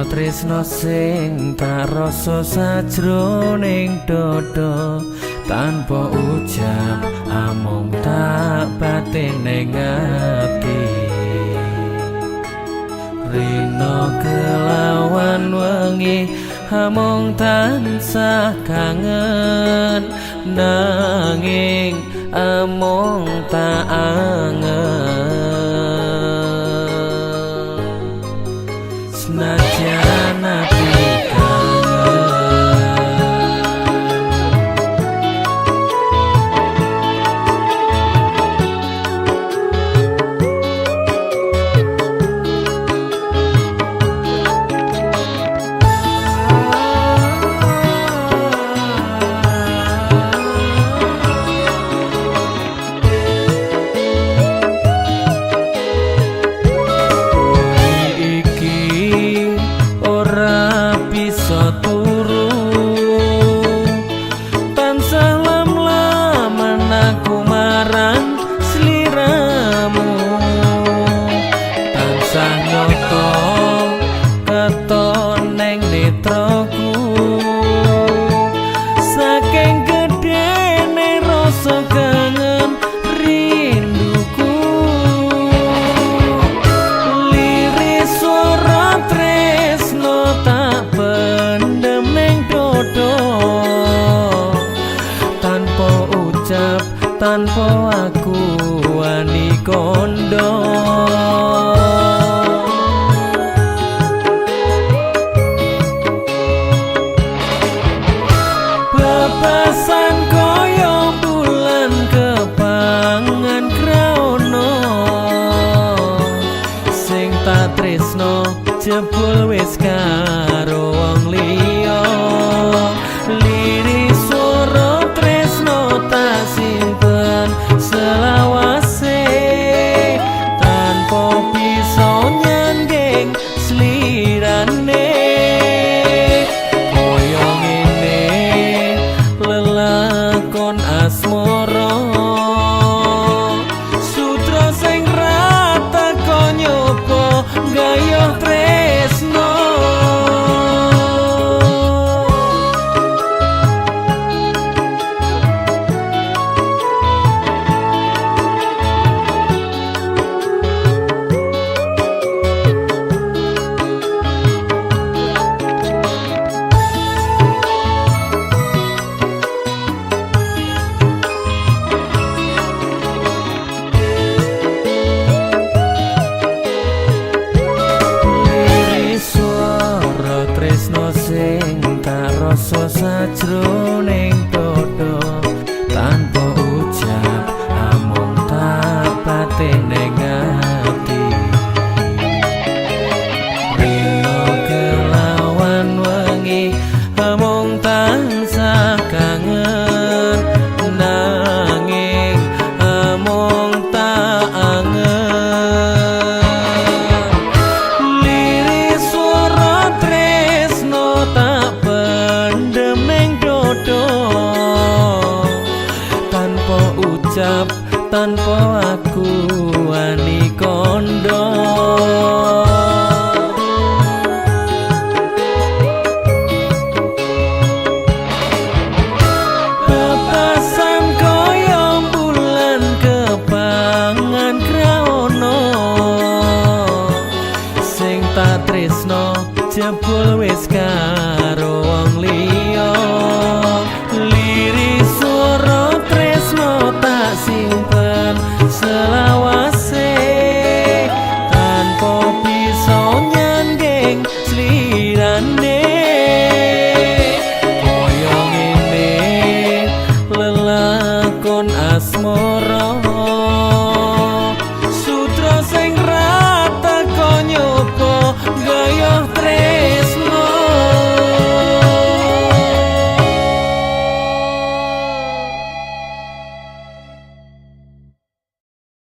Tresno sing tak rasa sajroning dada, tanpa ucap amung tak batin ning ati. Rino kelawan wengi amung tansah kangen, nanging amung tak angen. Senajan ati kangen. Iki ora bisa turu, tansah lam-laman aku marang sliramu, tansah nyoto keton neng netraku, saking gedene rasa kangen rinduku. Liris swara tresno tak pendem ning dodo, tanpa ucap tanpa aku wani kondo. Bebasan koyo bulan kepangan kraono, sing tak tresno jebul wis karo wong liya. Liris swara tresno tak simpen selawase, tanpa bisa nyanding slirane. Koyo ngene lelakon asmara, sutra sing ra teko nyoba gayuh tresno. Liris swara tresno sing tak rasa sajroning dodo, tanpa ucap amung tak batin ning ati. Rino kelawan wengi amung tansah kangen, nanging amung tak angen. Liris swara tresno tak pendem ning dodo, tanpa ucap tanpa aku wani kondo. Bebasan koyo bulan kepangan kraono, sing tak tresno jebul wis karo wong liya. Liris swara tresno tak simpen selawase.